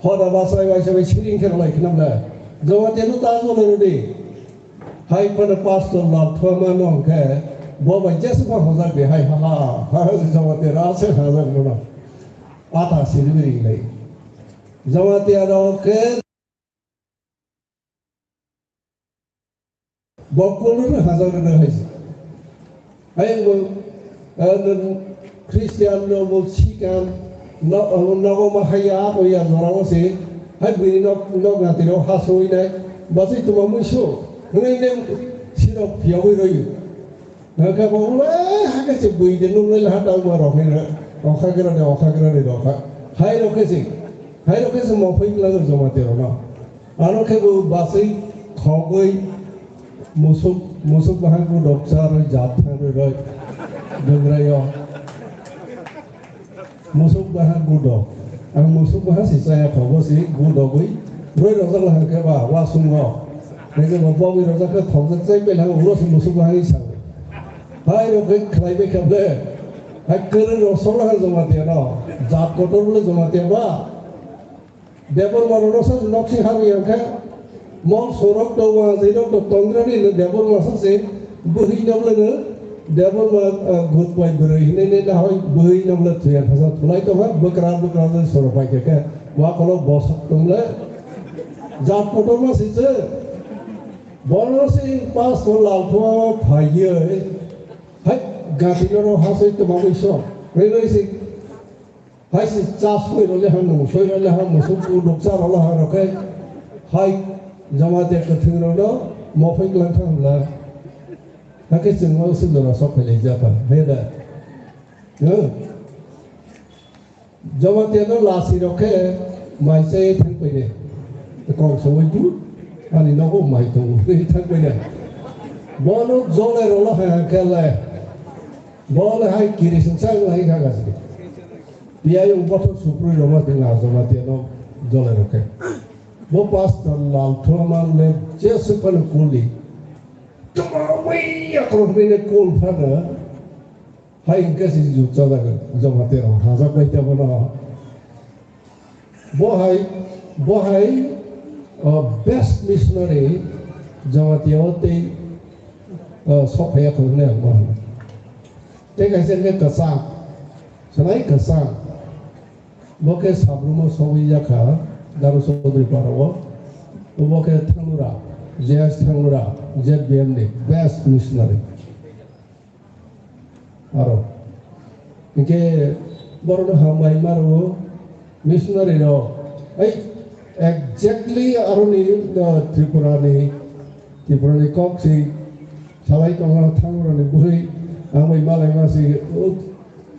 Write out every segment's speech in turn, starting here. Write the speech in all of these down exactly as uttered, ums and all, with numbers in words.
Hoda bachai bai se bai siring khe rwlai khnam le. Jamatia no ta jolo rwdi. Hai phano pastor lal thoma no hwnkhe bo bai jesa pha hojak di hai ha ha ha Jamatia ra se hajak no. Ata siri biri lai. Jamatia rok khe Bokol no hajar no hai se. Hai bo, eh, Christian no bo sikam, no, nogo ma haya, o ya jora o se. Hai bini nok, nok gati ro ha soi nai. Basi tuma muiso. Ngai ne sirok piyawi roi. Nang ka bo le ha ka se bui de nung le ha ta ma ro hai na. O kha gra de, o kha gra de ro kha. Hai ro ke se. Hai ro ke se mo phai la Jamatia ro no. Ano khe bo basui khogwi musuk, musuk bahan gudok charwi jat thangwi roi. Bwngrai o. Musuk bahan gudok. Ang musuk bahan si chaya khogo si gudogwi. Roi rojak lahang khe ba wasung o. Nege bo bogwi rojak khe thokjak chai pai lahang ulo si musuk bahan i sawi. Hai rok khe khlai bai khe ble. Hai kwrwng rok sok lahang Jamatia no. Jat kotor bole Jamatia ba. Debbarma rok sa nok si hamya khe, mol sorok to wa jai rok to tongrani le Debbarma sa se, bwhwi nok le ne, Debbarma, ah, gut pai bwrwi hinai ne na hoi bwhwi nok le thuya thasa thulai to ha, bwkra bwkra jai sorok pai khe khe, wa kolo bosok tong le, jat kotor ma si se, bono si pastor lal thwa phai ye, hai gati no ro ha soi to ma bai so, rei rei si, Hai si chas soi role ha nung, soi role ha musuk u nuksa role ha rokai. Hai Jamatia kwthwng role mofai klang kha hwnla. Hakhe chwng o sujora sok phai lai jata. Hai da. Huh? Jamatia no lasi rok khe mai chai thang pai de. Kong songwi du. Ani nogo mai tongo. Thang pai de. Bono jole role ha khe lai. Bo le hai kirising chang hai kha gasi. Piyayung bothor suprui roma twi na Jamatia no jole rokhe. Bo pastor lal thoma le jesu phano kuli. Tuma wi akhro hwmai ne kul phano. Hai hwnkhe se ju chajak Jamatia rok hajak bai tebo no. Bo hai, bo hai, uh, best missionary Jamatia o tei, uh, sok phaiya kho hwnwi ang bo hwnwi. Tei kaisa hwnkhe kwchang, sanai kwchang. Bo khe Sabrumo sogwi ya kha, Daro Chaudhuri para o. Bo khe Thanglura, J S Thanglura, Z B M ni best missionary. Aro. Hinkhe borokno hambai ma rwo missionary rok. Ai, exactly aroni, uh, Tripura ni, Tripura ni kok si salai tongma thangrani bwrwi ang bai malai ma si, uh,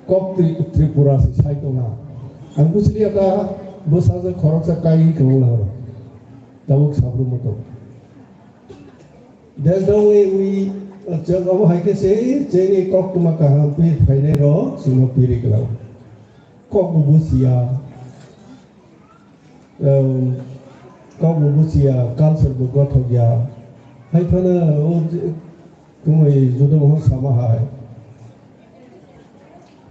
kok Tri-, Tripura si sai tongma. Ang bwswk ya ta bwsajwk khoroksa kai tongla aro. Tabuk Sabrumo tong. That's the way we, uh, chwng omo hai khe se chini koktwma kaham pi phainai rok chwngno piri kwlao. Kok bo buchiya, um, kok bo buchiya, culture bo gothok ya. Hai phano o je, kumui juda mohor sama hai.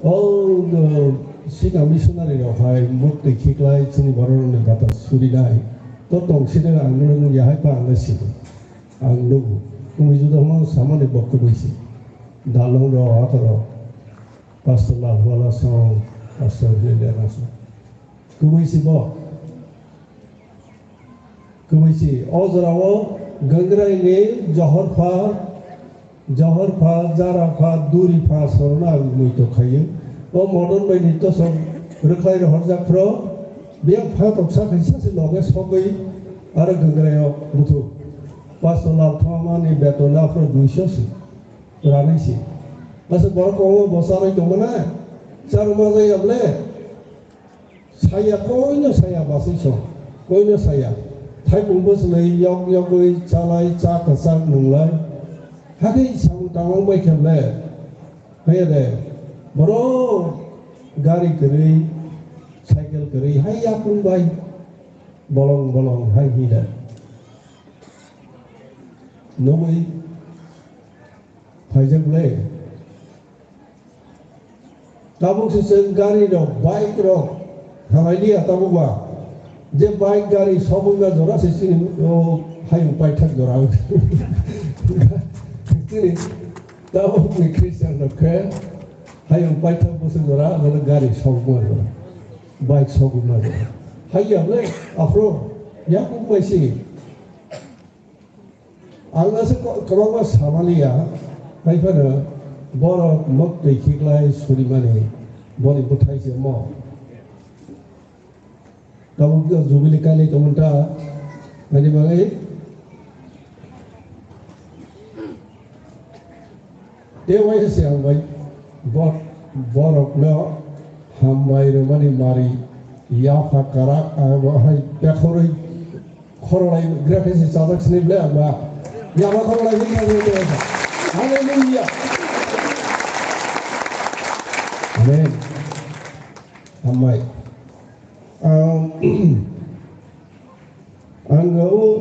O, uh, sika missionary rok hai muk twi khiklai chini borok rok ni bata suri nai. To tong sini ang nung ya hai pa ang le sini. Ang nung. Kumi juda hma samani bok kubui si. Dalong rok, ato rok. Pastor la hwala song, pastor le le na song. Kubui si bo. Kubui si, o jora o Gangrai ni Johor pha, Johor pha, Jara pha, Duri pha, sorona ang muito khayo. O modon bai ni tosong rwkhlai rohorjak phro, biyang pha toksa khaisa se loge sogwi aro Gangrai o buthu. Pastor Lal Thoma ni beton la phro duiso si, ranai si. Asa borok omo bo charwi tongmana, charwma jaya ble. Saya koino saya basui song, koino saya. Thaipung bwswlwi yok yogwi chalai cha kwchak nwnglai. Hakhe samung tangmang bai khe le. Haya de, borok gari kwrwi, cycle kwrwi, hai yakung bai bolong bolong hai hi de. Nugwi phaijak le. Tabuk se chwng gari rok, bike rok khalai liya tabuk ba. Je bike gari sogwi ma jora se chini o hayung paithak jora. Chini tabukni Christian rok khe hayung paithak bwswk jora, abole gari sogwi ma jora, bike sogwi ma jora. Haiya le aphro yakuk bai si. Ang aswk ko-, kwbangma samaliya, hai phano borok mwktwi khiklai surimani boni bwthai se mo. Tabuk jubilee kainwi tongmani ta, ani bagwi. Tei waisa se ang bai bo-, borokno hambai rwmani mari yapha kwrak abo hai bekhorwi khorolai gra khe se chajak sini ble ang ba yapha khorolai ni khe. Hallelujah. Amen. Hambai. Ang, ang o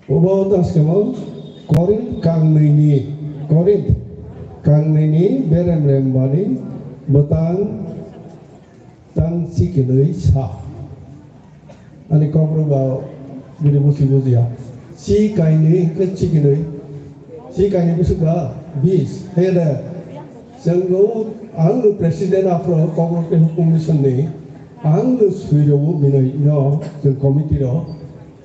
Obo tangskemo Korinth kangnwini, Korinth kangnwini berem rembani bwtang tang chikinwi sa. Ani kokro ba bini busi bujiya. Chi kainwi hwnkhe chikinwi. Chi kainwi bwswk ba bis. Hede. Chwngno ang president afro kokro tei commission ni ang swirwo bini no chwng committee ro.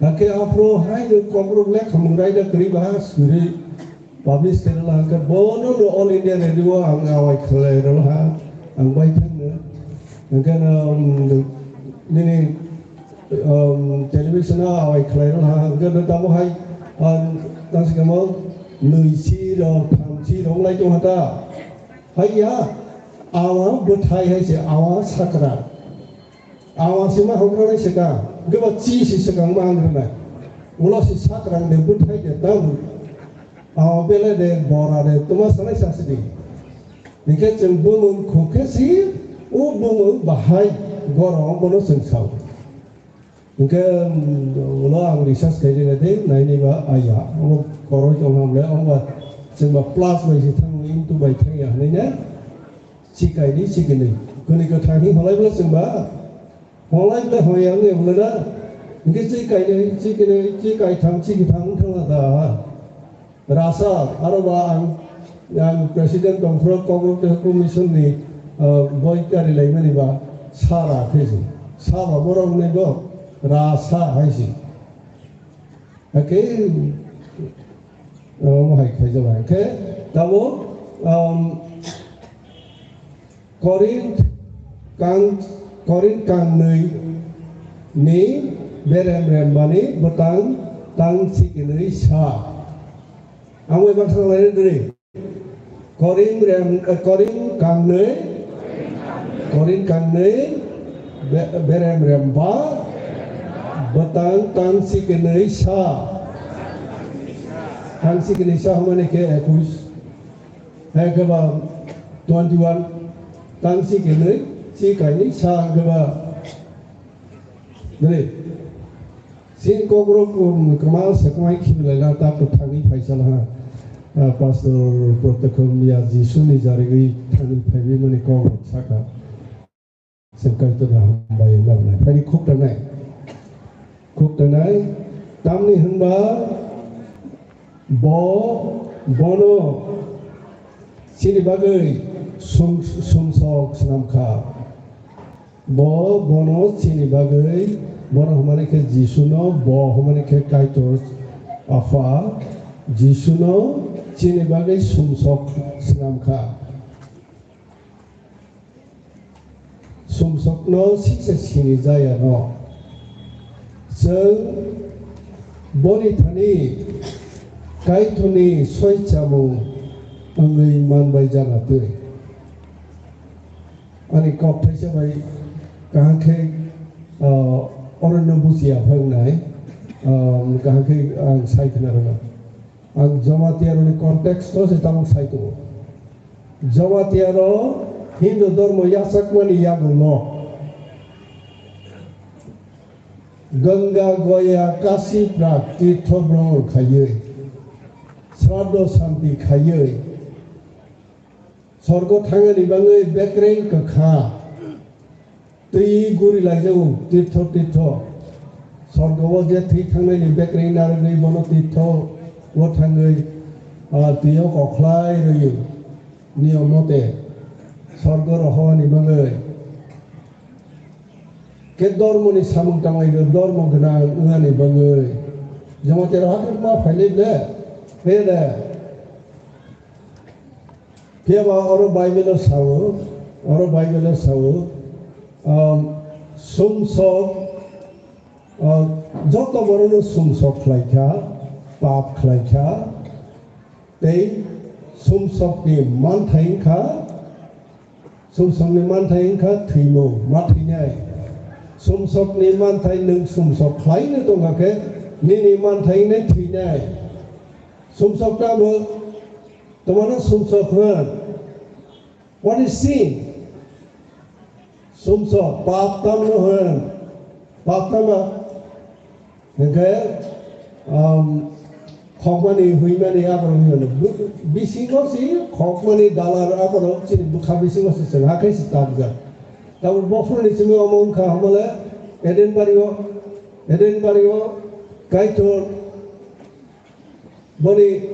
Hakhe aphuru hai no kokrok le khamung raida kwrwi ba suri publish khe rwla hwnkhe bono no All India Radio ang awai khlai rwla ha ang bai thangno. Hwnkhe no, um, nini, um, television o awai khlai rwla ha hwnkhe no tamo hai, um, tangsi kamo nui si rok tham si rok lai tong hata. Haiya, awa bwthai hai se, awa sakra. Awa se ma hokra nai se ka, hwnkhe ba chi se swkang ma ang rwnai. Ulo se sakra de bwthai de tamo. Awa bele de bora de tuma sanai sa sidi. Hwnkhe chwng bumung khukhe si, o bumung bahai goro bono chwng sao. Hwnkhe, um, ulo ang research khaidi naidi, naini ba aya, omo koroi tong ham le, omo ba chwng ba plus bai se thang, into bai thang ya hinui ne, chikai di, chikini. Kuni kwthang hi holai bla chwng ba, holai bla hoi ang ne bla na, hwnkhe chikai di, chikini, chikai thang, chiki thang thang la da. Rasa, aro ba ang, ang president tongphuru Kokborok tei Hukum Mission ni, ah, boi kari laimani ba, sara khe se. Saba borok ni bo, rasa hai se. Hakhe, ah, omo hai khaijak hai khe, tamo, um, Korinth kang, Korinth kangnwi ni berem rembani bwtang tang chikinwi sa. Ang bai baksa lai diri. Korinth rem, eh, Korinth kangnwi, Korinth kangnwi be-, berem remba bwtang tang chikinwi sa. Tang chikinwi sa hwnmani khe ekush. Hai khe ba twenty one, tang si khenwi, si kainwi sa khe ba. Bwrwi. Sini kokrok, um, kwma se kwmai khibilaina ta kwthangwi phaisa laha. Ah, Pastor Protokol Miya Jisuni jarigwi thangwi phaiwi mani kokrok saka. Chwng Kaitorni hambai wngna wngnai. Phaidi khuk tanai. Khuk tanai. Tamni hwnba bo, bono chini bagwi sum-, sumsok swnamkha. Bo, bono chini bagwi, bono hwnmani khe Jisuno, bo hwnmani khe Kaitor Apha, Jisuno chini bagwi sumsok swnamkha. Sumsokno sisa sini jaya no. Chwng boni thani Kaitorni soi chamung wngwi manbai jana twi. Ani kok thaisa bai kaham khe, ah, orono buchiya phangnai, ah, kaham khe ang sai khna rwna. Ang Jamatia rokni context no se tamo sai tongo. Jamatia rok Hindu dhormo yachakmani yagulo Ganga, Goya, Kashi, Prag tirtho bhromon khaiwi, sraddho santi khaiwi, sorgo thangani bagwi bekreng kwkha. Twi guri laijago tirtho tirtho. Sorgo o je thwi thangnaini bekreng narwgwi bono tirtho o thangwi, ah, twi o kokhlai rwio niyom mote sorgo rohorni bagwi. Khe dormoni samung tanglaio dormo gwnang wngnani bagwi. Joma tero hakhe ma phailai ble, he de. Phiya ba oro Bible-o sao, oro Bible-o sao, um, sumsok, uh, joto borokno sumsok khlai kha, pap khlai kha, tei sumsokni manthai wngkha, sumsokni manthai wngkha thwimung, ma thwinai. Sumsokni manthai nwng sumsok khlaino tongkha khe, nini manthai wngkha thwinai. Sumsok tamo Tomano sumsok hwn. What is sin? Sumsok, pap tamno hwn. Pap tama. Hwnkhe, um, khokmani, huimani, aborok hwn. Bu-, bisingo si khokmani dalar aborok chini bwkha bisingo si chwng hakhe si takjak. Tabuk bophuruni simi omo wngkha hamale Eden bario, Eden bario Kaitor Boni,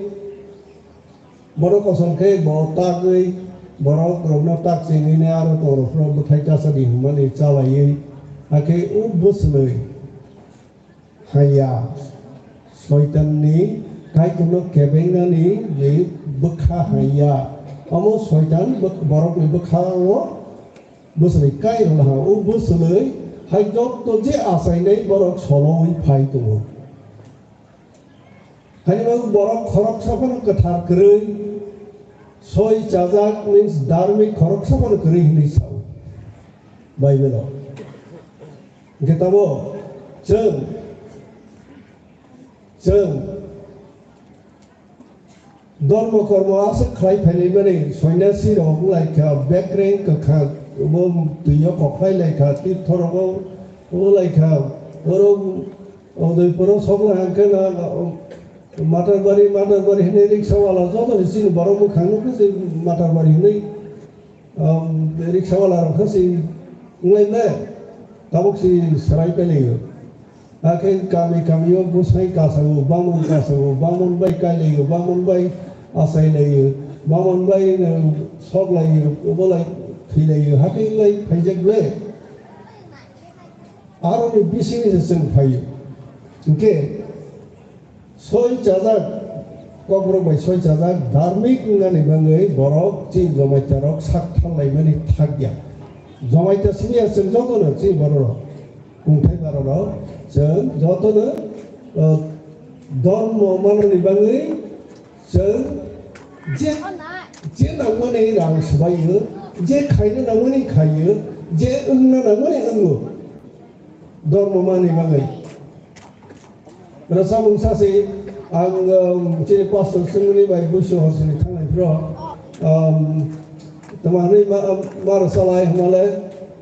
bono kosom khe bo tagwi, borok rokno tak chengwini aro tongro phro bwthai kasa di hwnmani chalaiwi, hakhe o bwswlwi haiya, Soitanni Kaitorno kebengnani ni bwkha haiya. Omo Soitan bw-, borokni bwkha-o bwswlwi kai rwna ha, o bwswlwi hai jotto je achainai borok solowi phai tongo. Haini bagwi borok khoroksa phano kwthar kwrwi, soi chajak means dharmik khoroksa phano kwrwi hwnwi sao Bible-o. Hwnkhe tamo chwng, chwng dormo kormo aswk khlai phailaimani, sonyasi rok wnglaikha, bekreng kwkhak, bo twi o kokhlai laikha, tirtho rogo wnglaikha, borok Odoi poro sokla hangkhe na, um, Matarbari, Matarbari hinwi riksawala joto ni chini borok mwkhang nukhe se Matarbari hinwi, um, riksawala rok khe se wnglai le tabuk se swrai pailaio. Hakhe kami kami o bwsai kasago, bamon kasago, bamon bai kailaio, bamon bai achailaio, bamon bai, um, soklaio, obolai thwilaio, hakhe wnglai phaijak le. Aroni bisingni se chwng phaio. Hwnkhe soi chajak, kokborok bai soi chajak, dharmik wngnani bagwi borok chini Jomaitarok sak tharlaimani thakya. Jomaita simi ya chwng jotono chini bororok, kungthai bororok chwng jotono, o, dhormo manani bagwi Chwng je, je nangmani rang swbaio, je khaina nangmani khaio, je wngna nangmani wngo. Dhormo manwi bagwi. Rwchapmung sase ang, um, chini pastor swngmani bai buisu horsini thanglai phro, um, tama hwnwi ma, ma rwchalai hwnmale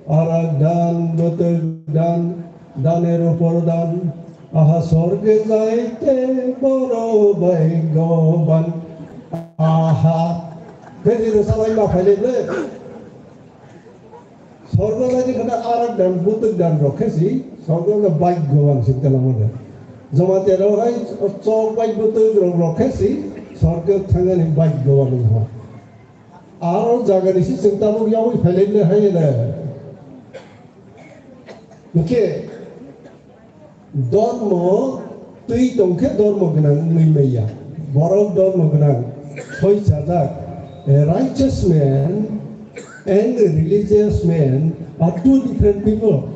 arak dan, bwtwk dan, Dane rupor dan, aha sorge jaite boro bhagyoban. Aha. Khe jiro salai ma phaile ble. Sorgo jaite khana arak dan, butuk dan rok khe si, sorgo ga bhagyoban si tela mane. Jomate rok hai chok bai butuk rok rok khe si, sorgo thangani bhagyoban ha. Aro jagani si chwng tabuk yawi phailai le hai le. Hwnkhe, dormo twi tongkhe dormo gwnang wngwi maya. Borok dormo gwnang, soi chajak. A righteous man and a religious man are two different people.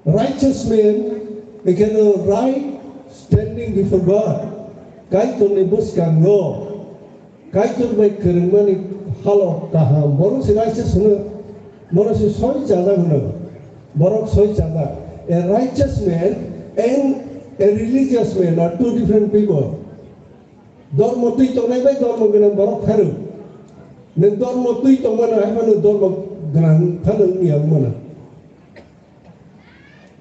Righteous man, ekheno right standing before God. Kaitorni bwskango, Kaitor bai kwrwngmani halok kaham, bono se righteous hwno, bono se soi chajak hwno, borok soi chajak. A righteous man and a religious man are two different people. Dormo twi tongnai bai dormo gwnang borok phano. Nwng dormo twi tongmano hai phano dormo gwnang phano wngya wngmano.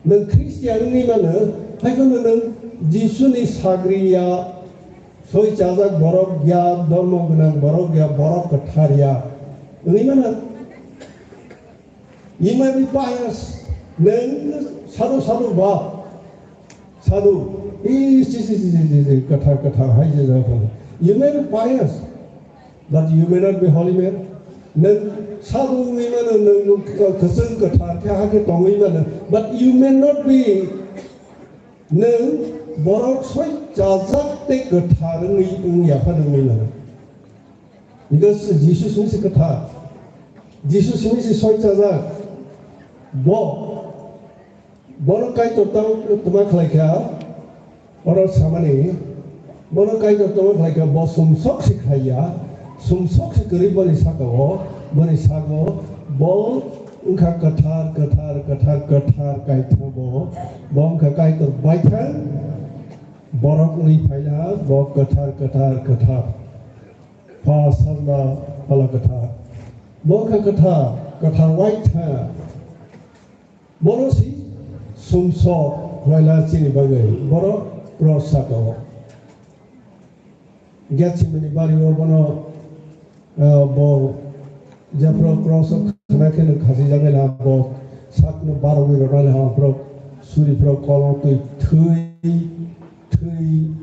Nwng Khristian wngwi mano, hai phano nwng Jisuni sagri ya, soi chajak borok ya, dormo gwnang borok ya, borok kwthar ya wngwi mano. You may be pious. Nwng sadu sadu ba. Sadu. Is, is, is, is, is, is, kathar, kathar, hai je jaga. You may be pious, but you may not be holy man. Nwng sadu wngwi mano, nwng kwchwng kathar khe ha khe tongwi mano, but you may not be, nwng borok soi chajak tei kathar wngwi wngya phano wngwi mano. Because Jesus wngwi se kathar. Jesus wngwi se soi chajak. Bo, bono Kaitor tamo tma khlai kha, oro samani, bono Kaitor tamo khlai kha, bo sumsok se khlai ya, sumsok se kwrwi boni saka o, boni sago, bo wngkha kathar, kathar, kathar, kathar, kaithang bo, bo wngkha Kaitor baithang, borok wngwi phaila, bo kathar, kathar, kathar. Pha Sajla Phala Kwthar. Bo wngkha kwthar, kwthar waitha. Bono si sumsok khlaila chini bagwi. Borok cross saka o. Getsemani bari o bono, ah, bo jephru cross o khna khe no khasi jagwi la bo sakno barogwi rwna le ha borok suri phro kolong twi thwi, thwi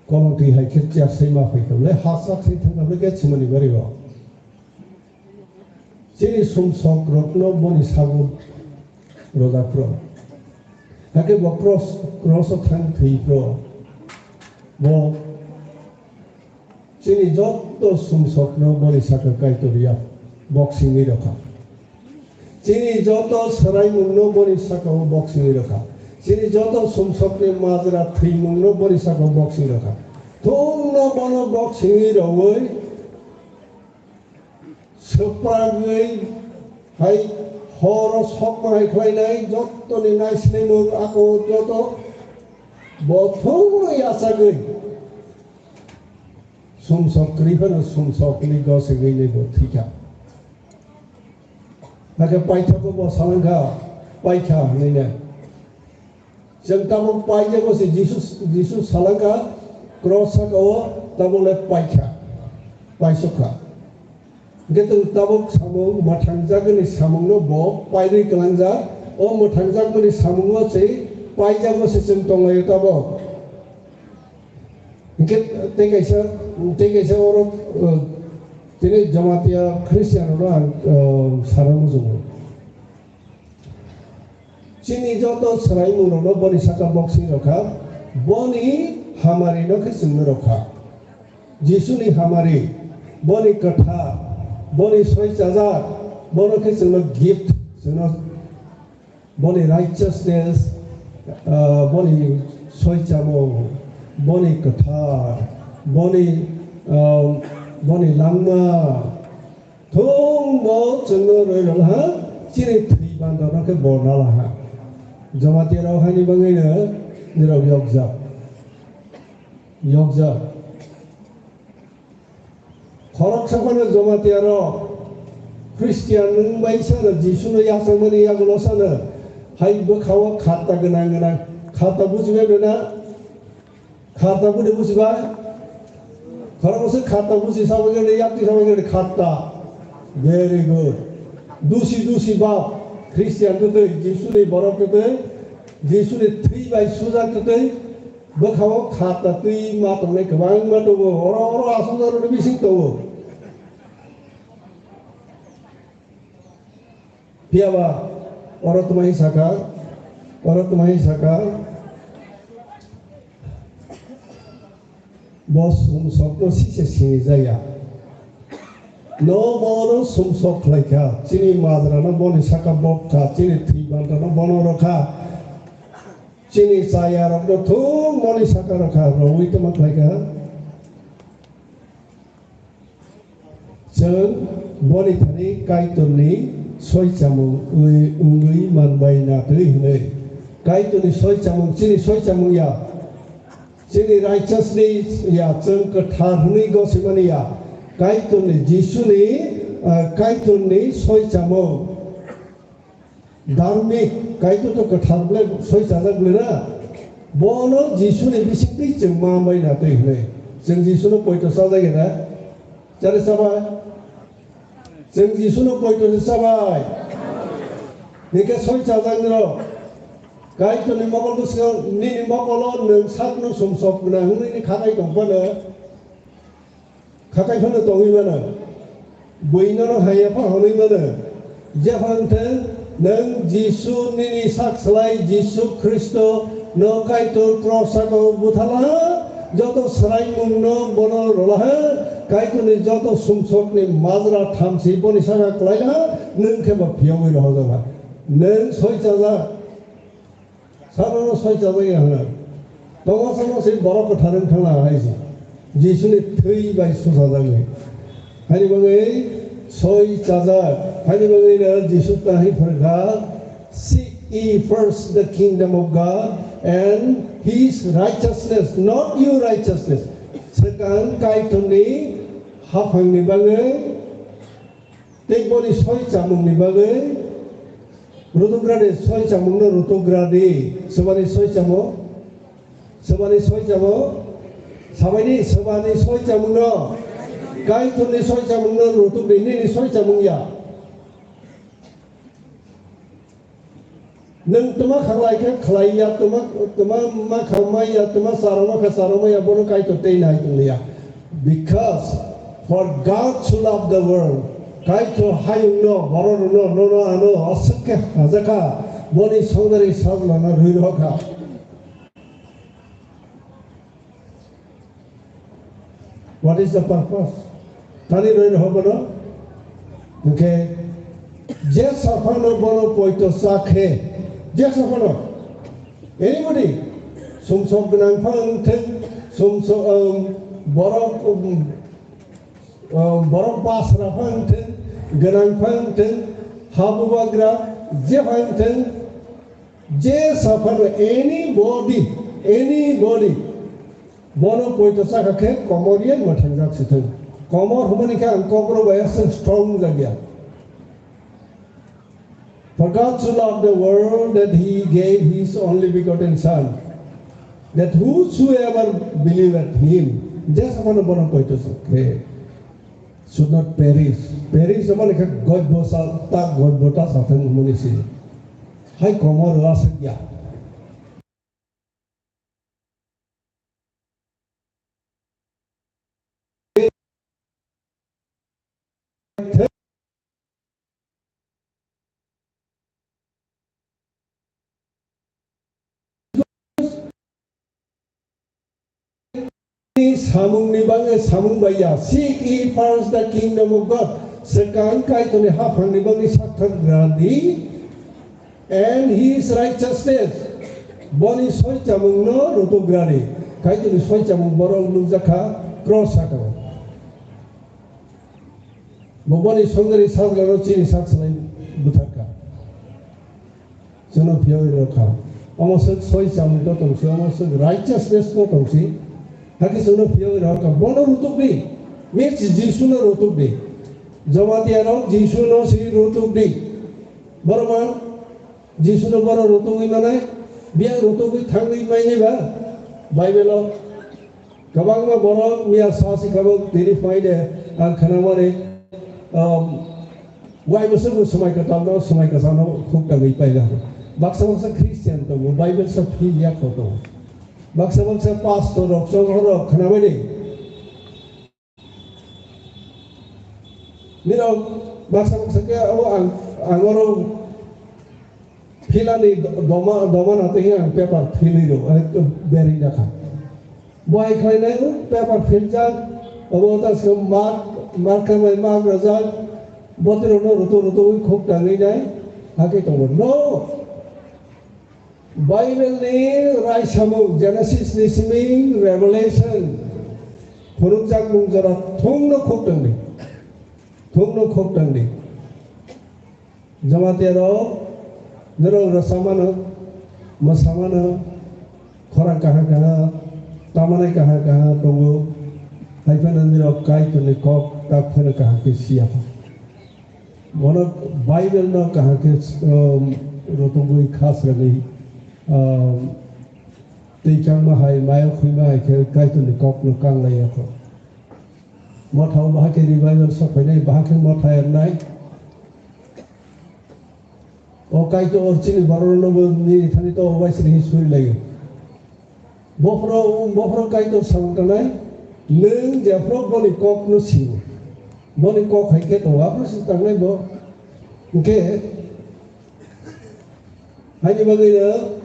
Kolong twi hai khe chiyar sai ma phai kha le, ha sak sai thang kha le, Getsemani bari o. Chini sumsok rokno boni sago rwjak phro. Hakhe bo cross, cross o thang thwi phro. Bo chini joto sumsokno boni saka Kaitor ya boksingwi rokha. Chini joto swraimungno boni saka-o boksingwi rwkha. Chini joto sumsokni majra thwimungno boni saka-o boksingwi rwkha. Thungno bono boksingwi rwui, swpragwi hai horo sokma hai khlainai jotoni naisinaimung ako joto bo thungno yachagwi sumsok kwrwi phano sumsokni gosegwi ni bo thwikha. Hakhe paithago bo salangkha, paikha hwnwi ne. Chwng tabuk paijago se Jisu, Jisu salangkha, cross saka-o tabuk le paikha, paisukha. Hwnkhe chwng tabuk samung mwthangjagwni samungno bo pairwi kwlangjak, o mwthangjagmani samungo se paijago se chwng tonglaio tabuk. Hingke tei kaisa, tei kaisa oro, uh, tini Jamatia Christian rokno ang, uh, sana muchungo. Chini joto swraimung rokno boni saka boksing rokha, boni hamari no khe chwngno rokha. Jisuni hamari, boni kwtha, boni soi chajak, bono khe chwngno gift, chwngno Boni righteousness, ah, boni soichamo, boni kwthar, boni, ah, boni langma, thung bo chwngno rwi rwla ha, chini thwi bandorno khe borna la ha. Jamatia rok haini bagwino nirok yokjak. Yokjak. Khoroksa phano Jamatia rok Christian wng bai sano Jisu no yachakmani yagulo sano hai bwkha o kharta gwnang gwnang kharta bujibai bena kharta budi bujibai khoroksa kharta buji sabai gani yakti sabai gani kharta very good dusi dusi bab Christian twtwi Jisu ni borok twtwi Jisu ni thwi bai sujak twtwi Bwkha-o kha tatwi ma tongnai kwbangma tongo, oro, oro asongjarokni bising tongo. Phiya ba oro twmai saka, oro twmai saka, bo sumsokno sise sinijaya. No bono sumsok khlaikha, chini majrano boni saka bokkha, chini thwi bandano bono rwkha. Chini chayarokno thung boni saka rwkha, rwui tongma khlaikha. Chwng boni thani Kaitorni soichamung wi-, wngwi manbai na twi hwnwi. Kaitorni soichamung, chini soichamung ya. Chini righteousness ya, chwng kwthar hwnwi gosimani ya. Kaitorni, Jisuni, ah, Kaitorni soichamung. Dharmik, Kaitor to kwthar bwlai soi chajak bwlai na. Bono Jisuni bisingtwi chwng ma bai na twi hwnwi. Chwng Jisuno poito chajak ya na? Chare chabai? Chwng Jisuno poito se chabai? Hingke soi chajaknirok, Kaitorni mokol bwskango nini mokolo nwng sakno sumsok gwnang hwnwi khakai tongphano, khakai phano tongwi mano. Buino no haiya pha hwnwi mano. Jephang theng nwng Jisu nini sak slai Jisu Khristo no Kaitor cross sakao buthala, joto swraimungno bono rwlaha, Kaitorni joto sumsokni majra thamsi boni saka kwlailaha, nwng khe bo phiyogwi rohorjaha. Nwng soi chajak. Sarono soi chajak ya hwnna. Tongo samo se borok kwthar wng thangna hai se. Jisuni thwi bai suchajagwi. Haini bagwi soi chajak. Haini bagwi no Jisu ta hai phwrwngkha, "Seek ye first the kingdom of God and his righteousness, not your righteousness." Swkang Kaitorni haphangni bagwi tei boni soi chamungni bagwi rutukradi, soi chamungno rutukradi. Swbani soi chamung, swbani soi chamung, sabaini swbani soi chamungno, Kaitorni soi chamungno rutukdi, nini soi chamung ya. Nwng twma khanglai khe khlai ya, twma, twma ma khamai ya, twma charwma kha charwma ya, bono Kaitor tei nai tong liya. Because for God so loved the world, Kaitor hayungno, bororokno, nono ano aswk khe hajakha, boni songdari sajlano rwi rokha. What is the purpose? Tani roi rw hobono? Hwnkhe je saphano bono poito cha khe, je saphano, anybody, sumsok gwnang pha wng thung, sumsok, um, borok, um, um, borok basra pha wng thung, gwnang pha wng thung, ha bubagra je pha wng thung, je saphano anybody, anybody, bono poito chakha khe komor ye mwthangjak se thung. Komor hwnmani khe ang kokborok bai aswk strong jakya. For God so loved the world that he gave his only begotten Son, that whosoever believeth him, je saphano bono poito chakha khe, should not perish. Perish hwnmani khe goibo sa, ta goibo ta sa thung hwnmani se. Hai komor aswk ya. Samungni bagwi samung bai ya. Seek ye first the kingdom of God. Swkang Kaitorni haphangni bagwi sakthar radi. And his righteousness. Boni soi chamungno rutuk radi. Kaitorni soi chamung borok nukjakha cross sakao. Bo boni songdari sajlano chini sak salai butharkha. Chwngno phiyogwi rwkha. Omo swk soi chamung to tongsi, omo swk righteousness to tongsi. Hakhe chwngno phiyogwi rwkha. Bono rutukdi. Miss Jisuno rutukdi. Jamatia rok Jisuno si rutukdi. Borokma Jisuno bono rutugwi manai, biyang rutugwi thangwi mainai ba? Bible-o kwbangma borok miya sa si kabo tini phai de, ang khwnamani, um, wai bwswk bo swmai kwtalno, swmai kwchalno khuk tangwi paila. Baksa baksa Christian tongo, Bible sa phil ya kho tongo. Baksa baksa pastor rok, chonghor rok khwnamani. Nirok baksa baksa khe abo ang, ang oro philani do-, doma, doma na tei ang paper philwi rw, ekdom beri jakha. Bo hai khlainai paper philjak, abo ta se mark, mark khamai mark rwjak, botirokno rutuk rutuk khuk tangwi nai, hakhe tongo. No! Bible ni raisamung Genesis ni simi Revelation phunukjakmung jora thungno khuk tangdi. Thungno khuk tangdi. Jamatia rok norok rwsamano, mwsamano, khorang kaha kaha, tamanai kaha kaha tongo. Hai phano norok Kaitorni kok tak phano kaham khe siya kho. Bono Bible no kaham khe, um, rotogwi khasragwi, um, tei kangma hai mayo khwima hai khe Kaitorni kokno kanglai ya kho. Mothao bahai khe revival sok phainai, bahai khe motha ernai. O Kaitor chini borokno bo nini thani to obai sini suri laio. Bophro, bophro Kaitor samung tangnai, nwng jephro boni kokno sio. Boni kok hai khe tongo, aphro se tangnai bo. Hwnkhe, haini bagwino,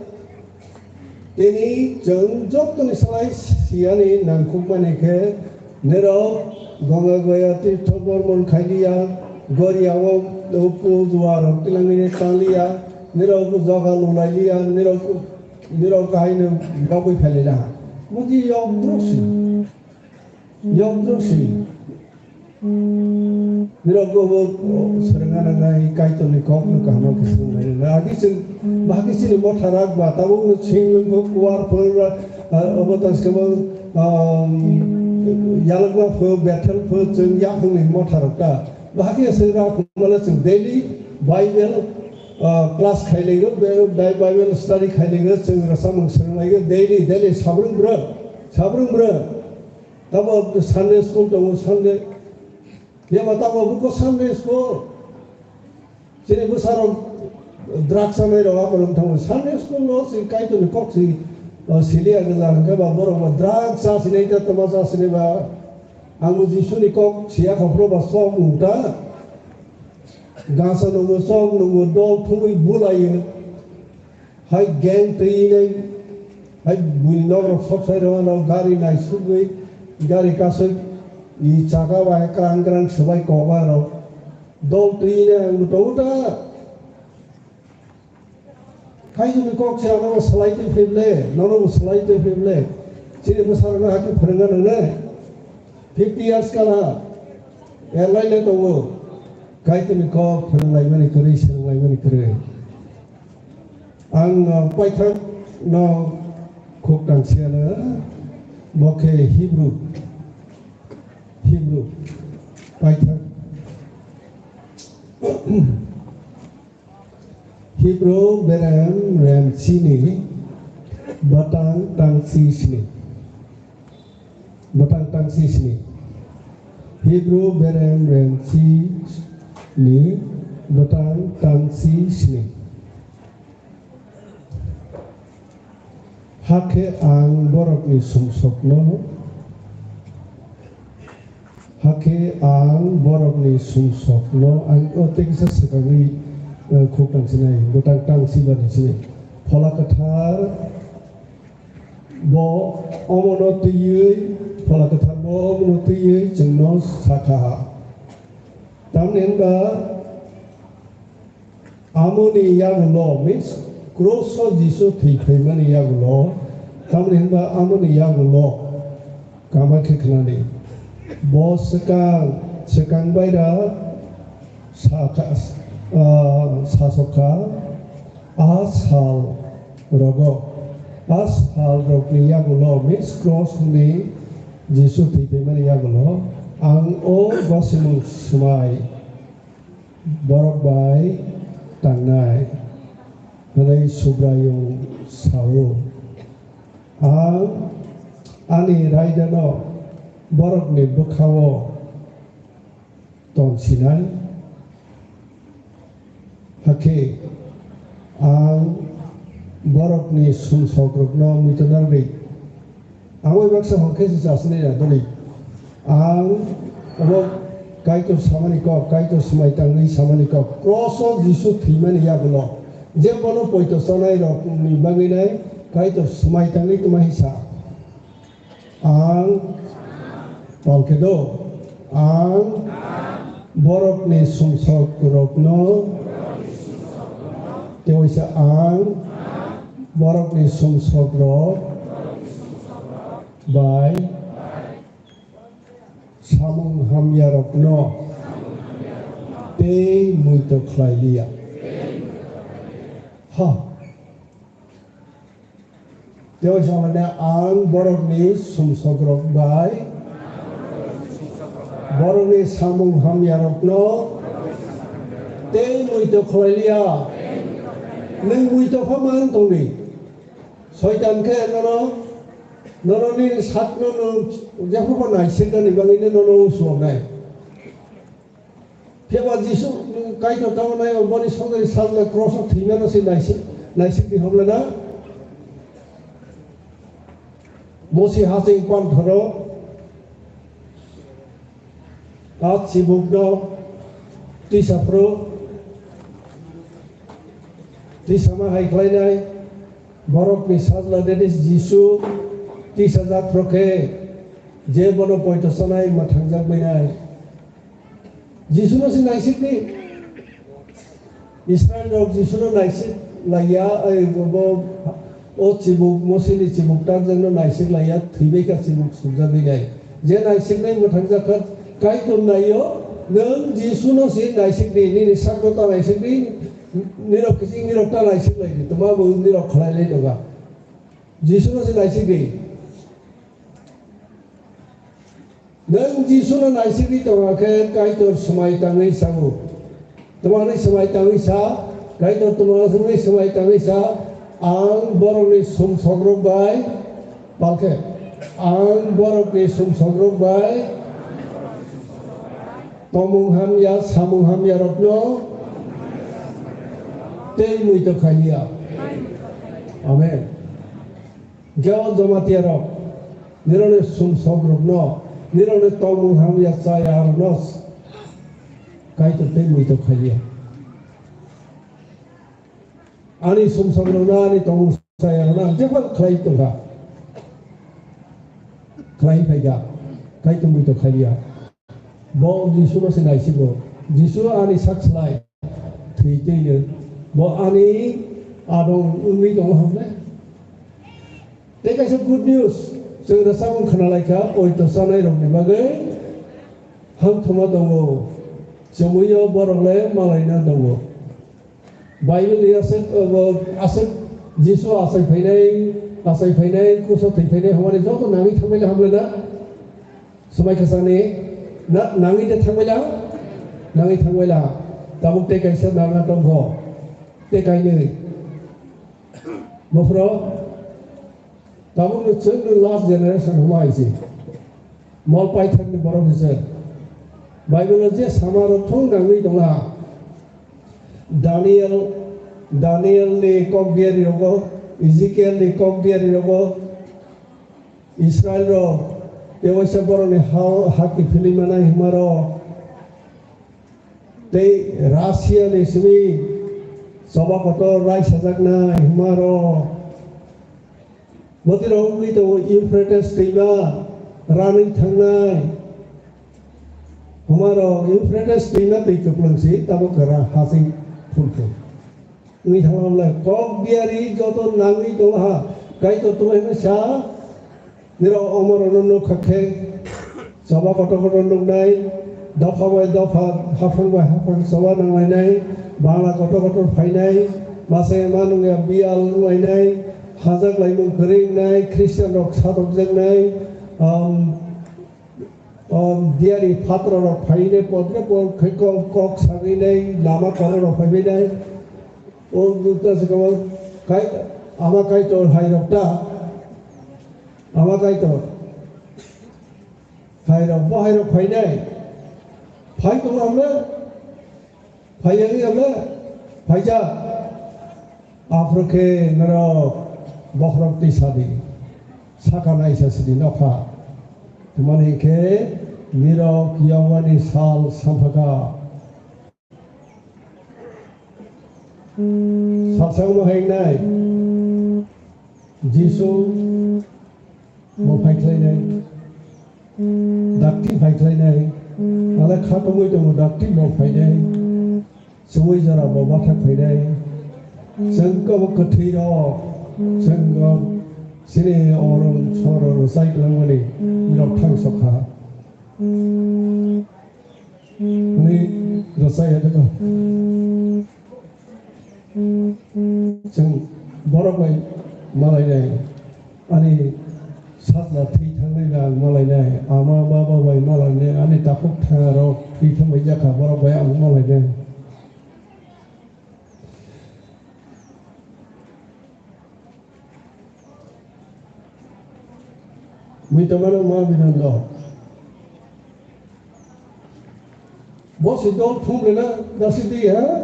tini chwng jottoni salai siyani nangkukmani khe, nirok Ganga Gaya tirtho bormon khailiya, Goriao upu juarok tilangwini tangliya, nirok joga lulailiya, nirok, nirok haino bagwi phailailaha. Muti yok druk si. Yok druk si. Nirok bo bo, o, swrwngna nangnai, Kaitorni kokno kaham khe swrwngna nangnai. Agi chwng, bahai chini motha rak ba, tabukno singwng bo kuar phwrwng ra, a, obo taskemo, um, yalwkma phwrwng, Bethel phwrwng, chwng yaphangni motha rok ta. Bahai se rak mala chwng daily Bible, a, class khailaigo, be, Bi-, Bible study khailaigo, chwng rwchapmung swrwnglaio daily, daily sabrung bwrwng, sabrung bwrwng. Tamo Sunday school tongo, Sunday. Yaba tamo buko Sunday school. Chini bwsarok drugs chanai rok abo rok tamo Sunday school no si Kaitorni kok si, o, siliya gwnang hwnkhe ba borok ba drugs cha sinai ta tama cha sinai ba. Ang bo Jisuni kok siya kha phro ba sok nung ta. Gasa nungo sok nungo dol thumui bulaio. Hai gang twi nai, hai buini nok rok sok sai rw ano gari nai sugwi, gari kasui i chaka bai krang krang swbai kok ba rok. Dol twi nai ang tongo ta. Kaitorni kok se ano salai twi phi ble, nono bo salai twi phi ble. Chini bwsarok no hakhe phwrwngna nangnai. Fifty years kala, erlai le tongo. Kaitorni kok phwrwnglaimani kwrwi, swrwnglaimani kwrwi. Ang, uh, paithak no khuk tangsiya na, bo khe Hebrew, Hebrew paithak. Hebrew berem rem chini batang tangsi sini. Bwtang tangsi sini. Hebrew berem rem chi ni bwtang tangsi sini. Hakhe ang borokni sumsokno, hakhe ang borokni sumsokno, ang o tei kisa swkangwi, eh, khuk tangsinai, bwtang tangsi bani sini. Phola kwthar Bo omono twiwi, Phola Kwthar bo omono twiwi chwngno sakha. Tamni hwnba amoni yagulo, means cross-o Jisu thwi phaimani yagulo, tamni hwnba amoni yagulo kama khe khnani. Bo swkang, swkang baira sakha, ah, sasokha. A sal rogo, a sal rokni yagulo, means cross ni Jisu thwi phaimani yagulo, ang o gwasimung swmai borok bai tangnai, hwnwi Subraiyung sao. Ang ani raidano borokni bwkhao tonsinai. Hakhe ang borokni sumsokrokno muitu narwgwi, ang bai baksa hor khe se chasnai ya dori. Ang obo Kaitor samani kok, Kaitor swmai tangwi samani kok. Cross-o Jisu thwimani yagulo je bono poito chanai rokni bagwi nai Kaitor swmai tangwi tongma hinsa. Ang, tongkhe do, ang borokni sumsokrokno, tei waisa ang borokni sumsokrok bai samung hamyarokno tei muitu khlai liya. Ha. Tei samani ang borokni sumsokrok bai, borokni samung hamyarokno tei muitu khlai liya. Nwng muitu kha man tongdi. Soitan khe nono, nono nini sakno nwng jephuru naisirnani bagwino nono usloknai. Jeba Jisu Kaitor tamo nai boni songwi salna cross o thwimano se naisik, naisik di homlana. Mosi hasing panthoro a chibukno tisa phuru tisa ma hai khlainai borokni sajla, that is Jisu tisa jak phuru khe je bono poito sanai mwthangjak bainai. Jisuno se naisik di. Israel rok Jisuno naisik laiya, ai, bo, bo, o chibuk, Mosini chibuk takjakno naisik laiya, thwibai kha chibuk sukjagwi nai. Je naisiknai mwthangjak kha, Kaitor naio, nwng Jisuno se naisik di, nini sakno ta naisik di, nirok kiching nirok ta naisik lai di, twma bo nirok khlai lai tongkha. Jisuno se naisik di. Nwng Jisuno naisigwi tongkha khe Kaitor swmai tangwi sao. Twmani swmai tangwi sa, Kaitor twmani swmai tangwi sa, ang borokni sumsokrok bai, palkhe, ang borokni sumsokrok bai, tomung hamya, samung hamya rokno tei muitok khailiya. Amen. Geo Jamatia rok, nirokni sumsok rokno, nirokni tongmung hamya chaya rokno Kaitor tei muitok khailiya. Ani sumsok rokno, ani tongmung chaya rokno ang jephar khlai tongkha. Khlai phaikha, Kaitor muitok khailiya. Bo Jisuno se naisigo. Jisu ani sak slai thwi twi no. Bo ani adong wngwi tongo hamle. Tei kaisa good news, chwng rwchapmung khna lai kha, poito chanai rokni bagwi hamthoma tongo. Chumui o borok le malaina tongo. Bible ni aswk, uh, aswk Jisu achai phainai, achai phainai, kusa thwi phainai, hwnmani joto nangwi thangbai le hamle na? Swmai kwchangni na, nangwi de thangbai la? Nangwi thangbai la? Tabuk tei kaisa nangna tongkho. Tei kainwi. Buphuru, tabukni chwngno last generation hwnma hai se. Mol paithakni borok hwnse. Bible-o je sama rok thung nangwi tongla. Daniel, Danielni kok diari rogo, Ezekielni kok diari rogo, Israel rok tewaisa borokni ha, haki philwi manai hwnma rok. Tei Russia ni simi choba kotor rai sajaknai hwnma rok. Bwtwi rok wngwi tongo Euphrates twima ranwi thangnai. Hwnma rok Euphrates twima twi kwplwng si tabuk kwrak hasing phulphul. Wngwi thangma wngla kok diari joto nangwi tongha. Kaitor tongma hwnwi sa, nirok omo rokno nukha khe, choba kotor kotor nuknai, dopha bai dopha, haphang bai haphang choba nanglainai, bangla kotor kotor phainai, masa ma nungya biyal wnglainai, hajak laimung kwrwi wngnai, Christian rok satokjaknai, um, O diari phatrarok phaine podre pod khe kok, kok sagwi nai lama kororok phaibai nai. O gupta se kamo kai, ama Kaitor hai rok ta. Ama Kaitor hai rok, bo hai rok phainai. Phai tong amle. Phaiya wngya le, phaija. Aphuru khe norok bokhorok twi sadi, saka naisa sidi nokha. Tmani khe nirok yawani sal samphaka. Salsa wngma hai wngnai. Jisu bo phai khlainai, dakti phai khlainai, ale kha tongwi tongo dakti bo phainai, chumui jora bo bathak phainai, chwng kabo kwthwi rok, chwng o chini orong sorong rwchai kwlangmani rok thang sokha. Hwnwi rwchai ya dwkha. Chwng borok bai malainai, ani sajla thwi thangnai bai ang malainai, ama baba bai malainai, ani takhuk thangarok thwi thangbai jakha, borok bai ang malainai. Mui tongmano ma bidon do. Bo si dol thum le na, da si di ha.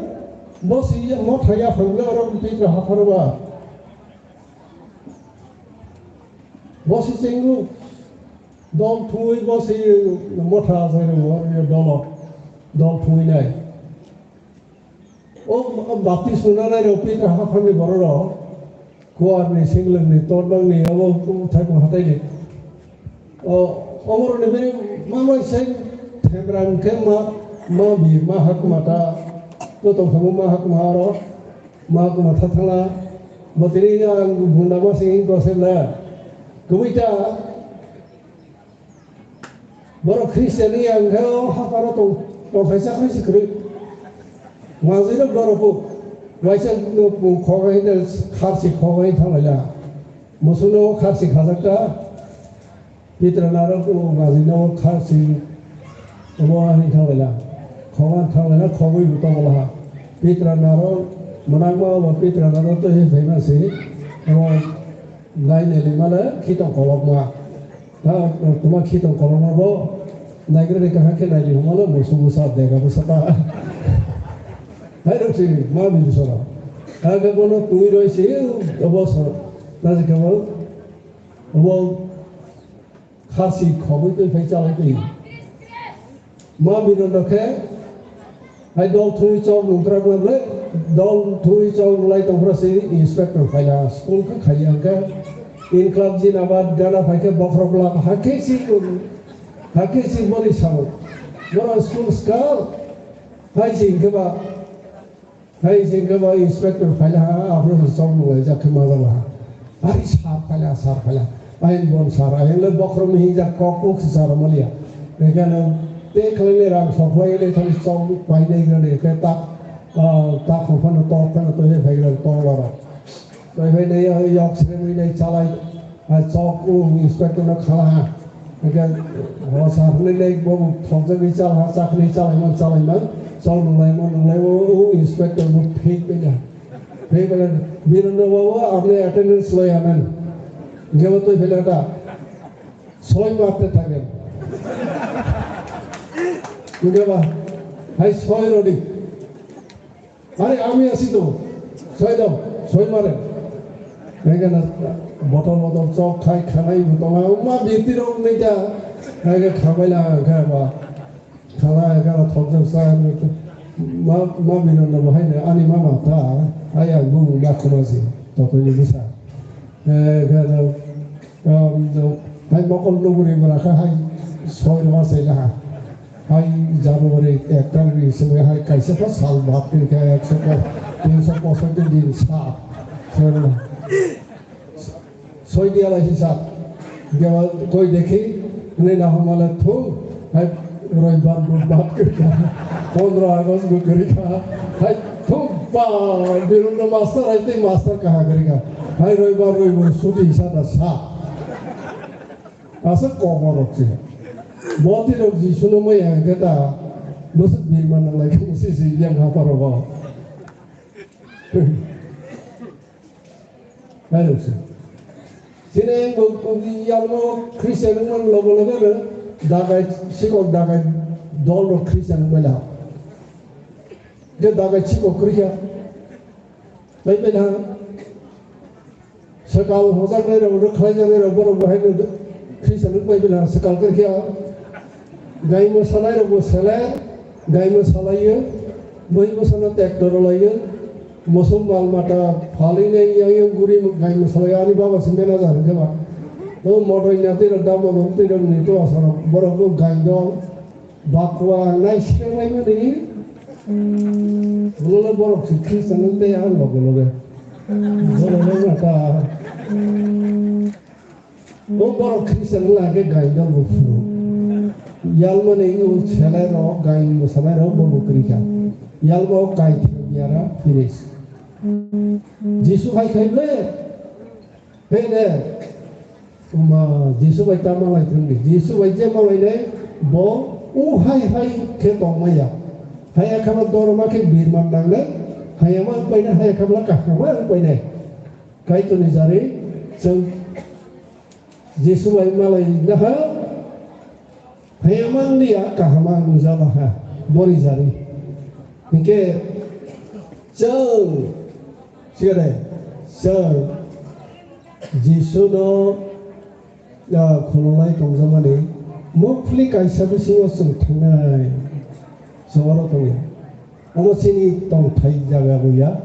Bo si ya mo tha ya phang le oro Petra ha phar ba. Bo si chengu dol thui bo si mo tha sa re wo dol dol thui nai. O baptisma nanai rok Petra haphangni bororok, kuarni, singlwngni, tornangni, abo thaipung hataini. O, oborokni bini ma mai se themra hwnkhe ma, ma bi, ma hakma ta, to tongthamo ma hakma aro, ma hakma tha thangla, bo tini ang bunda ma sing hing kose na. Kubui ta, Borok Christian wngya hwnkhe o hapharo tong, tongthai chakhai se kwrwi. Manjwirok norokbo waisa khogwi hwnwi kharsi khogwi thanglaila. Musukno kharsi khajak ta, Pitra narok manjwino kharsi omo hwnwi thanglaila. Khogwi thanglaila khogwi bo tonglaha. Pitra narok mwnakma obo Pitra narok twi phaima se omo nainai male khitong kolokma. Ha, tuma khitong kolokma bo naigrani kaham khe naidi hwnmano musu bwsa dega bwsa ta. Hai rok si ma bi bwsa rok. Ha khe bono twi roi si obo so. Naji khe bo obo kharsi khogwi twi phai chalai twi. Ma bini no khe, hai dol thwi chok nungkrak nang le, dol thwi chok nulai tongphra si inspector phaila, school khe khaiya hwnkhe, Inklab Jindabad gana phai khe bokhorok lak, hakhe si, hakhe si boni sao. Boro school skal, hai si hwnkhe ba, Hai se hwnkhe ba inspector phaila ha, aphuru se chok nunglaijak khe ma jala ha. Ari sir phaila, sir phaila. Ayang bon sir, ayang le bokhorokni hingjak kok kuk se sir maliya. Ekheno tei khlainai rang soklai le thani chok painai gani khe tak, ah, tak phano tok phano tei phai gani tong laro. Tei phai nai yok sremwi nai chalai. Hai chok o inspector no khala ha. Hingke hosa hwnwi nai bo thokjagwi chal ha, chakri chalai man, chalai man, chok nunglai man, nunglai o, o inspector bo phik bai ya. Phik bai ya, bini no bo, bo apni attendance loi amen. Hingke bo twi phila ta. Soi marte thagen. Hingke ba, hai soi rodi. Are ami asi to, soi dam, soi mare. Hingke na botol botol chok khai khanai bo tonga, ma bipti rok nai ta, hingke khamai la hingke ba, khala hingke na thok jang sa, ma, ma bino na bahai na, ani mama ta, ai ang bu ma khuma si, to to ni bisa. Eh, hingke na, um, hai mokol nuguri mara kha hai soi ma sai la ha. Hai January ek tarikni simi hai kaisa khe sal bhab tin khe ekso po-, tinso posotti din sa. Soi dia lai sa. Dia koi dekhi, ne na hamala thu. Hai Roibar budbar khe kha. Pondro August bo khe kha. Hai thu ba, birun master hai te master kaha khe kha. Hai Roibar Roibar suti sa da sa. Aswk kokma rok se. Boti rok Jisu no maya hwnkhe ta bwswk birma nanglai khe se se yang ha paro ba. Hai rok se. Sini bo, bo, yang no Christian wngmani logo logo no dagai sikok dagai dol rok Christian wngmani ha. Je dagai sikok kwrwi kha. Bai bai na. Swkal hojaknai rok, rwkhlaijaknai rok, borok bo haino Khristian wng bai bini swkal khe khe, gai mwsanai rok bo sele, gai mwsalaio, bui bwsano tractor rwlaio, mosok mal mata phalwi nai yang yang guri gai mwsalaio, ani baba se manager hwnkhe ba. O motor nya twi rok dam bo twi rok ni to asarok, borok bo gai dol. Bakwa nai sikhe nai mani. Ulo borok si Khristian wng tei ang loge loge. Borok wng kha. O borok Khristian wng khe gaino bo phuru. Yalmani wng selai rok, gain mwsanai rok bo bo kwrwi kha. Yalma o kai thang biara finish. Jisu hai khai ble. Hei de, ma, Jisu bai ta malai thang di. Jisu bai je malai nai, bo u hai hai khe tong maya. Hai akha ma dorma khe birman nang nai, hai ama wng pai nai, hai akha ma kaham ma wng pai nai. Kaitor ni jari, chwng Jisu bai malai na ha, Phaiya manliya kaham ang nujalaha. boni jari. Hinkhe chwng, sikare, chwng Jisuno, ah, khulumlai tongjakmani mokphli kaisa bisingo chwng thangnai, chwng oro tongya. Omo chini tongthai jaga bo ya.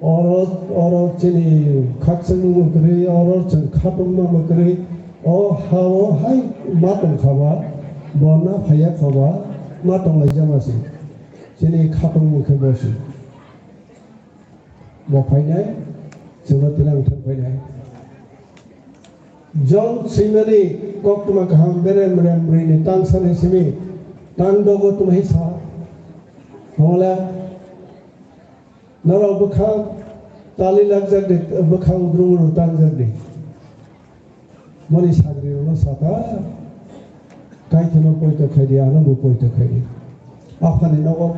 Oro, oro chini khakchangma bo kwrwi, oro chwng khatungma bo kwrwi. O ha-o hai ma tongkha ba, bo na phaiya kha ba, ma tonglaijama se. Chini khatungma khe bo se. Bo phainai, chwngno tilang thang phainai. Jon swimani koktwma kaham berem rem bwrwini tang sanai simi tang dogo twmai sa. Hwnla norok bwkhak tali lakjak di, bwkhak udrung udrung tangjak di. Moni sagrirokno saka, Kaitorno poito khaidi, ano bo poito khaidi. Aphani nogo,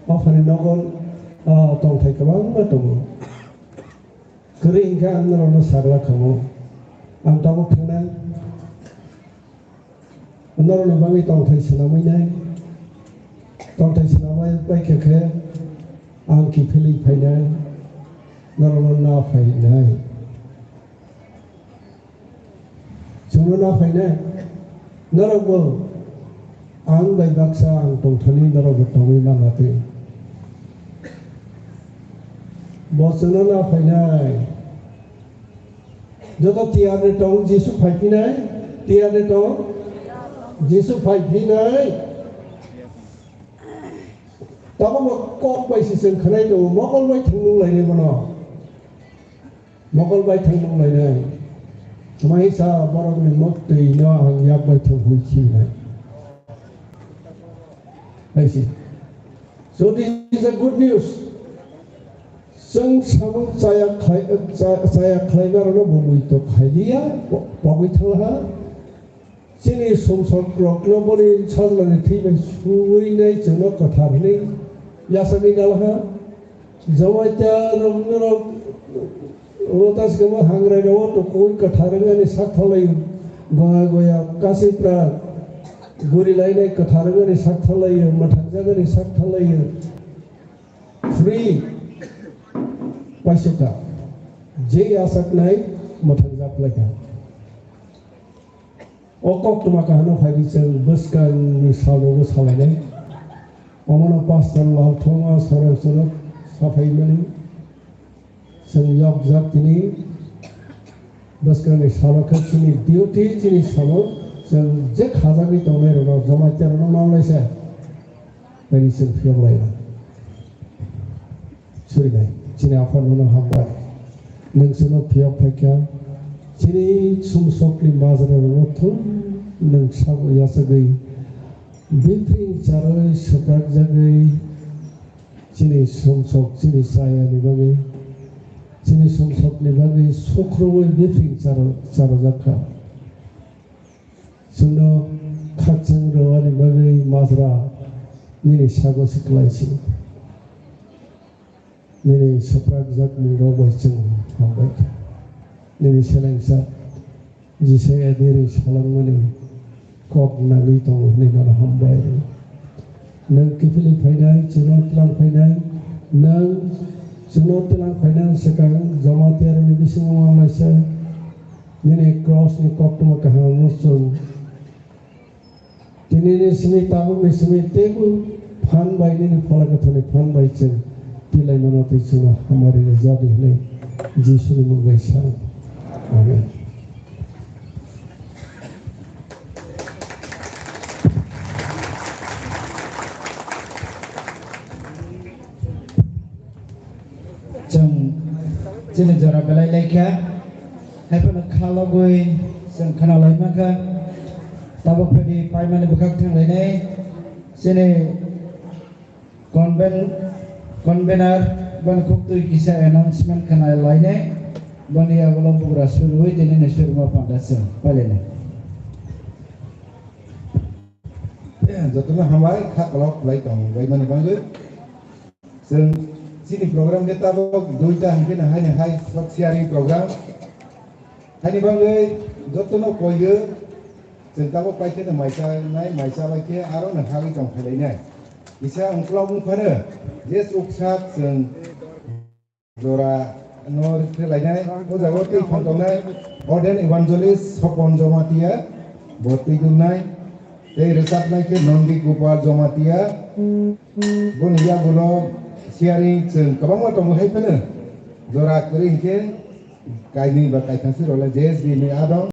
aphani nogo, ah, tongthai kwbangma tongo. Kwrwi hinkhe ang norokno sagla khamu. Ang tabuk thangnai. Norokni bagwi tongthai swnamwi nai. Tongthai swnamwi pai khe khe ang kiphilwi phainai. Norokno na phainai. Chwngno na phainai, norokbo ang bai baksa ang tongthani norokbo tongwi manna twi. Bo chwngno na phainai. Joto tiyar de tong, Jisu phaiphinai, tiyar de tong, Jisu phaiphinai. Tamo bo kok bai se chwng khwnai tongo, mokol bai thwngmung lainai bono. Mokol bai thwngmung lainai. Tamo hisa borokni muktwi no ang yak bai thwng hwi khinai. Hai se. So this is a good news. Chwng samung chaya khlai, cha-, chaya khlaimarokno bo muitok khailiya, po-, pogwi thanglaha. Chini sumsok rokno boni sajlani thwi bai suwinai chwngno kwthar hwnwi yasagwi nalaha. Jamatia rok norok o taskama hangrai rok o tukui kwthar wngani sak thalai goya goya kasipra guri lainai kwthar wngani sak thalai mwthangjakani sak thalai free paisukha je yasaknai mwthangjak laikha. O koktwma kaham no phai di chwng bwskang ni salo bo salainai. Omono pastor Lalthoma Sorosoro saphaimani chwng yokjak tini bwskang ni salo khe chini duty chini salo chwng je khajagwi tongnai rokno Jamatia rokno manlaisa tini chwng phiyok laina. Surinai, chini Apha nono hambai. Nwng chwngno phiyok phaikha. Chini sumsokni majra rokno thung nwng sabo yachagwi. Bipring charwi swprakjagwi. Chini sumsok, chini chayani bagwi. Chini sumsokni bagwi sukrubwi bipring charo-, charojakha. Chwngno khakchang rwani bagwi majra nini sago se kwlai si. Nini swprakjak mungrok bai chwng hambai kha. Nini selengsa Jisai Adiri salangmani kok nangwi tongo hwnwi nono hambai rw. Nwng kiphilwi phainai, chwngno tlang phainai, nwng chwngno tlang phainai swkang Jamatia rokni bisingo wnglaisa. Nini cross ni koktwma kaham no chwng. Tini ni simi tabuk ni simi teibo phan bai nini phola kwthar ni phan bai chwng tilai mano tei chwngno hamari rwjabi hwnwi Jisu ni mung bai sa. Amen. Chwng chini jora belai laikha, haiphano khalogwi chwng khwnalai mankha. Tabuk phai di paimani bwkhak thanglainai chini conven-, convener bani khuktwi kisa announcement khwnalainai. Boni yagulo bugra suruwi tini ni suruma panda chwng pailainai. Jotono hambai kha kolok lai tong bai mani bagwi. Chwng chini program khe tabuk duita hwnkhe no haini hai short sharing program. Haini bagwi jotono koigo Chwng tabuk pai kheno mai chanai, mai chabai khe aro no hagwi tong phailainai. Kisa ungkulok wng phano je chuksa chwng jora no rwkhe lainai. O jaga o tei phang tongnai Orden Evangelist Sopon Jomatia, bo twi dungnai. Tei rwchapnai khe Nondi Gopal Jomatia. Boni yagulo sharing chwng kwbangma tongo hai phano. Jora kwrwi hinkhe kainwi ba kaitham swi rwlai J S B ni adong.